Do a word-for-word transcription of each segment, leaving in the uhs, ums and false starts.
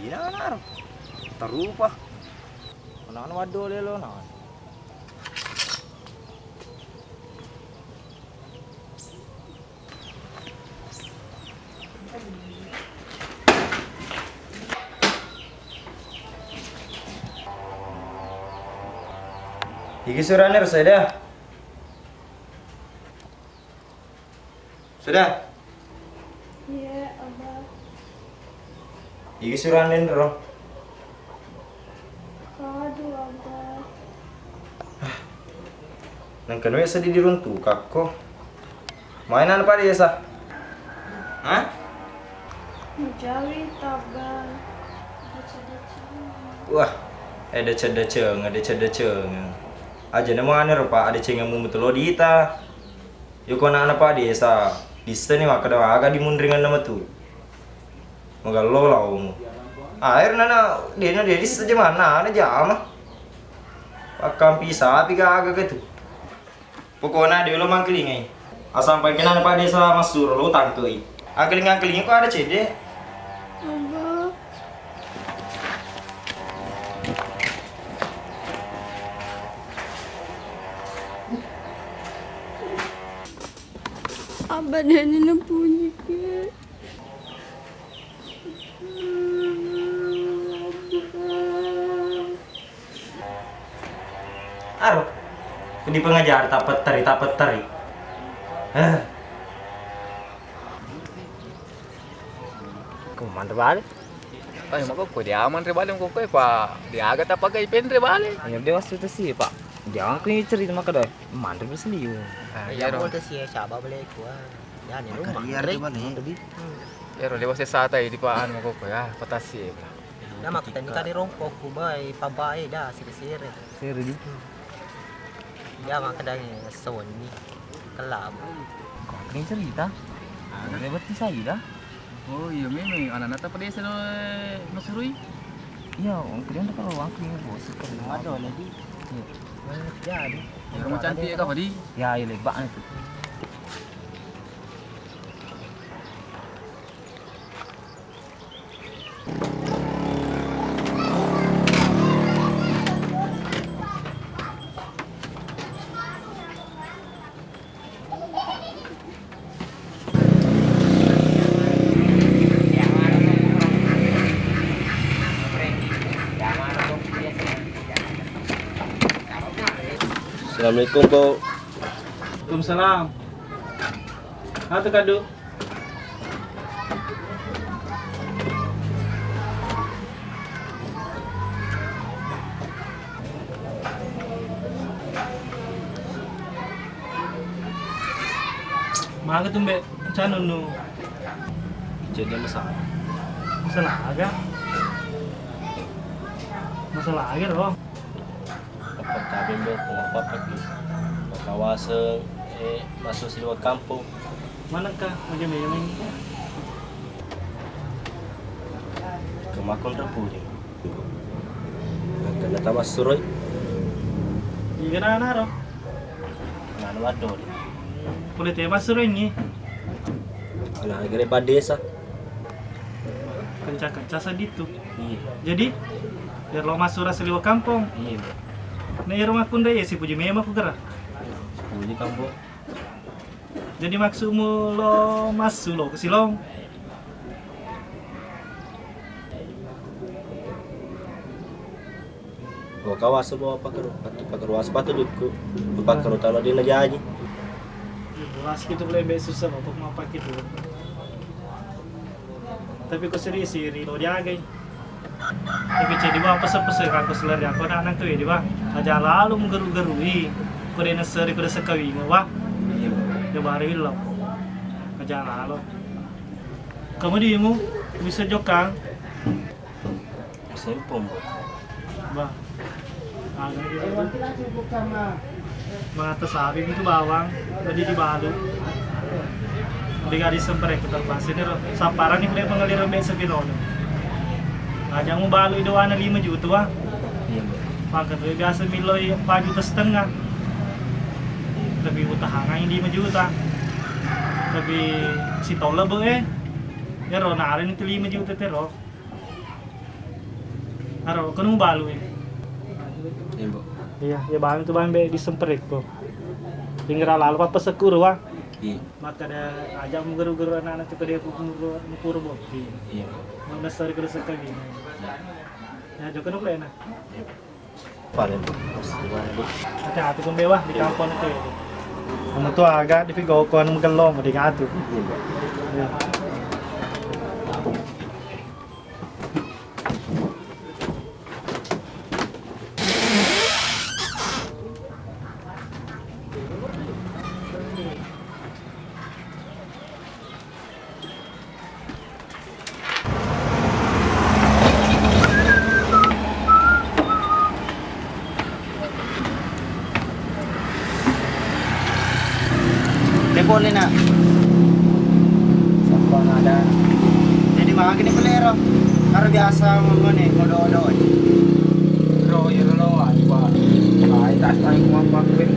Ina naro. Tarupa. Nana waddole lo nana. Iki surane ro, Saida. Sudah? Iya, Abah. Iki surane ro. Kadu, Abah. Nengka nuwe seddi diruntukakko. Maena Pak Desa? Hah? Mujawi tabang. Wah, eh, deceng-deceng, deceng-deceng. Aja namo anu ro, Pak, adecengemmu mutu lo dita. Yoko ana'na Pak Desa, disseni makkeda aga dimunringenna metu. Magello laomu. Air nana dena dedis aja mana, ana jama. Pakkampi sapi ga aga ketu. Pokona dewe lo mangkelingai. Asal pangkenana Pak Desa massuro lo tangkei. Angkeling-angkeling ko ada cede. Abah. Abah, deni napunyi ke. Aro, di pengajar tapetteri, tapetteri. Eh. Ko manre bale? Ayo, makokko dia manre bale, makokko, Pak. Dia aga tapagai penre bale. Ayo, dia wasu tesi, Pak. Dia angkring cerita maka doi. Manre bale seliu. Ah, iya, ro. Aku tesi, siapa bale ku, ah. Ya, ni rumah. Iya, manre. Ero lewa sesata di pa anu makokko ya, patasi e, bla. Ya, makkutanni kali rompokku, bai, pabae, da, sire-sire. Sire di. Ya, makkedang sewenni. Kelabu. Kering cerita. Ada berarti saya dah. Oh, iya, memang anak-anak apa desa lo, eh, masurui? Iya, wong kering kalau wong kering bos. Ada lagi. Iya. Jadi. Rumah cantik ya, Kak Fadi? Ya, iya, lebar itu. Assalamualaikum, Bu. Waalaikumsalam. Atu kadu. Maga tumbe canunnu? Jadi masalah. Masalah aga? Masalah aga ro? Apa kabin be, apa pagi? Kawaseng, eh, masuk si luar kampung. Manengka maja memeng? Kemakun repudi. Kena tamassuroi. Iga nana ro? Nana waddoli. Pole te massuroi ni. Nah, gere padesa. Kencang-kencang saditu. Iya. Jadi, biar lo masuk rasa liwa kampung. Iya. Nah, ero makkunda ya si puji memang ku kera. Puji kampung. Jadi maksudmu lo massu lo ke silong? Lo kawasu bawa pakero, patu pakero wasu patu dukku. Pakero talo dina jaji. Ras gitu boleh be susah lo untuk mapak itu. Tapi ko seri-seri lo diagai. Tapi ceddi, Bang, pese-pese ka ko selera ko anak-anak tu, ya, di, Bang. Aja lalo menggeru-gerui. Ko de' nasseri, ko de' sekawing, Bang. Iya, Bang. Ya, baru lo. Aja lalo. Kamu dimu bisa jokang. Sempong, Bang. Bang. Anu, mata sapi itu bawang, jadi dibalu. De'ga disempere' ko terpaksa ini ro. Sapparanni pole pengelireng be' sepinono. Aja mubalu idoana lima juta, Bang. Iya, Bang. Maka tu biasa miloi empat juta setengah. Tapi utahangan lima juta. Tapi sitola be' e. Ya ro, narin itu lima juta tero. Aro, kono mubalu e. Iya, Mbok. Iya, ya bang tu bang be' disempere' ko. Pinggir lalo papa sekuru, Bang. Iya. Maka ada aja menggeru-geru anak-anak tu ke dia pukul puro boti. Iya. Mau besar ke sekali. Ya, joko nak lena. Iya. Paling. Hati-hati kon bewa di kampung itu. Kamu tu agak di pigo kon menggelong di ngatu. Iya. Iya. De' pole na. Sampang ada. Jadi magi ni pole ro. Karo biasa ngone ngodo-odo. Ro, iro lo, ayo, Pak. Ai, tas tang uang pakai.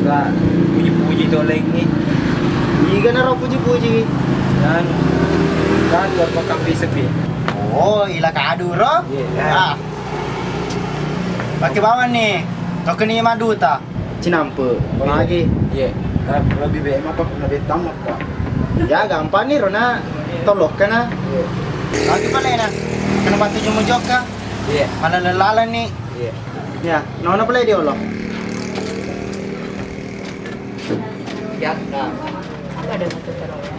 Lah, puji-puji tolengi. Iga na ro puji-puji. Dan, dan luar makan bisa pi. Oh, ila kadu ro? Iya. Ah. Pakai bawang ni. Kau kena lima juta. Cinampe. Oh, iya. Magi. Iya. Lebih baik apa? Lebih tamat, Pak. Ya, gampang ni, Rona. Tolok kena. Iya. Lagi pale na. Kena batu jumu joka. Iya. Mana lelalan ni. Iya. Ya, nono pale di Allah. Ya, nah. Ada satu terowongan.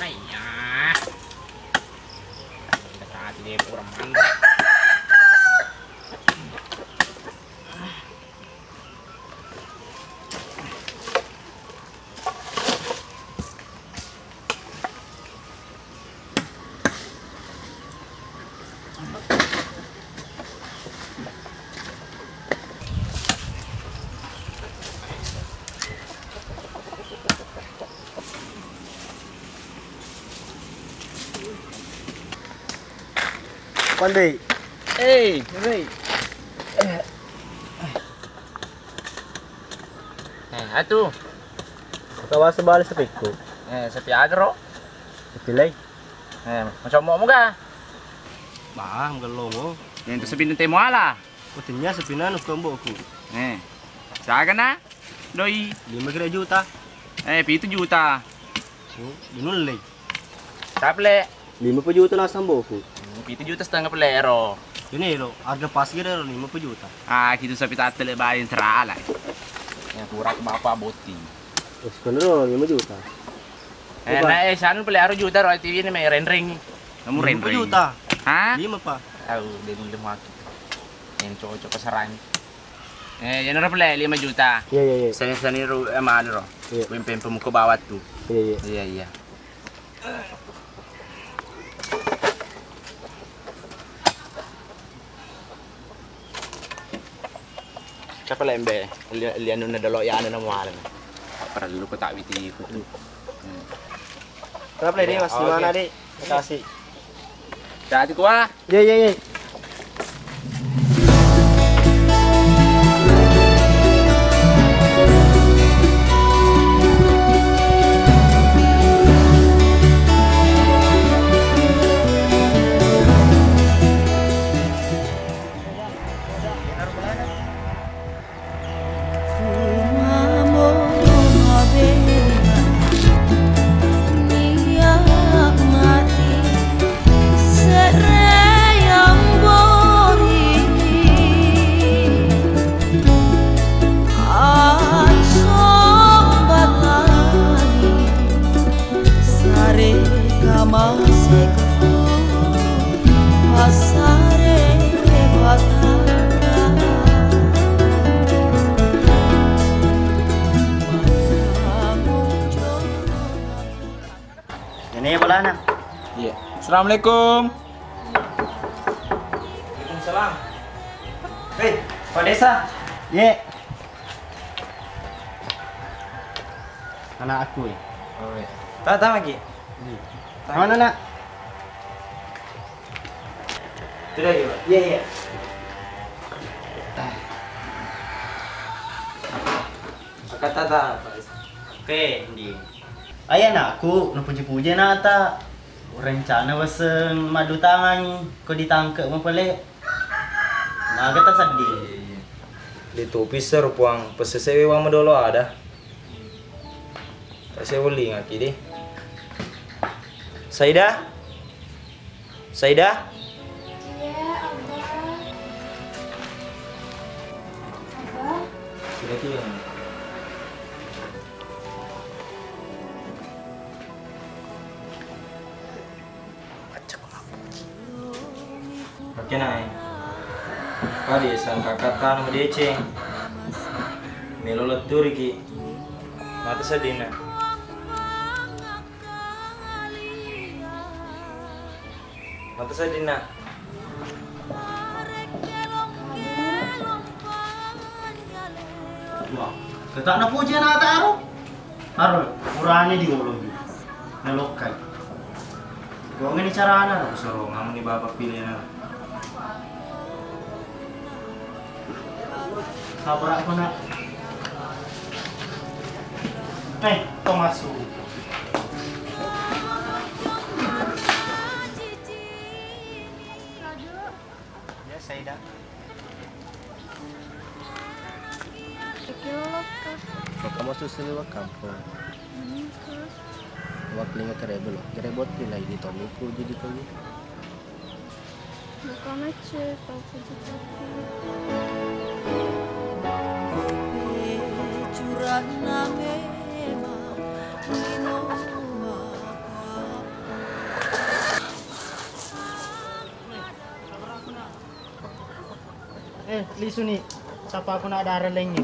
Aiya. Kita tadi pura mangga. Pandai. Eh, Rey. Eh, atu. Kawasa bale sepikku. Eh, sepi agro. Sepi lei. Eh, macam mau muka. Bah, mgellomo. Yang tu sepi nanti muala. Kutanya sepi nanu kemboku. Eh, siaga na? Doi. Lima kira juta. Eh, pitu juta. Oh, dinullei. Tapi le. Lima puluh juta naseng boku. Hmm, pitu juta setengah pale ero. Ini lo, harga pas kira lo lima puluh juta. Ah, kita sapi tattele bayin serala. Yang kurang bapak boti. Terus kan lo lima juta. Eh, apa? Nah, eh, sanu pale ero juta ro T V ini mai rendering. Kamu rendering. Lima puluh juta. Hah? Lima, Pak. Tahu, dia nullei mati. Yang cocok pasaran. Eh, iyana ro pale lima juta. Iya, iya, iya. Seni-seni ro, eh, mani ro. Iya. Pempe pemuka bawah tu. Iya, iya. Iya, iya. Siapa lembe? Li-, lianu na dolo ya anu na muala na. Perlu ko tak witi ku tu. Hmm. Berapa le, Dek? Iya, Mas, oh, gimana, oke. Dek? Makasih. Hati-hati, Kua. Iya, iya, iya. Sana. Iya. Assalamualaikum. Waalaikumsalam. Hei, Pak Desa. Ye. Anak aku ya. Oh, iya. Tak, tak lagi. Iya. Mana, Nak? Itu lagi, Pak. Iya, iya. Kata tak, Pak. Oke, Ndi. Ayo, anakku, napuji-puji nata. Rencana weseng maddutangangi ko ditangke mapele. Maga tasedding. Iya, iya. Litupi seru puang, pesese wewang madolo ada. Tasewolingaki deh. Saida? Saida? Iya, Abah. Abah? Sudah tuh yang Oke, nae. Padi sangka kattana madeceng. Melo letturiki. Mata sedina. Mata sedina. Wah, ketak napuji anak taro. Aro, purane diologi. Nalokkai. Gongeni carana, ro, soro ngamuni bapak pilihna. Sabar aku, Nak. Eh, Tomasu. Ya, Saida. Oke, lo, Kak. Maka masuk sini wa kampung. Hmm, terus? Wak lima kerebo lo. Kerebot nilai di Tommy ku jadi Tommy. Bukan aja, tau ku jadi. Curahna memang lino. Eh, lisu ni. Sapa aku nak darah lengi.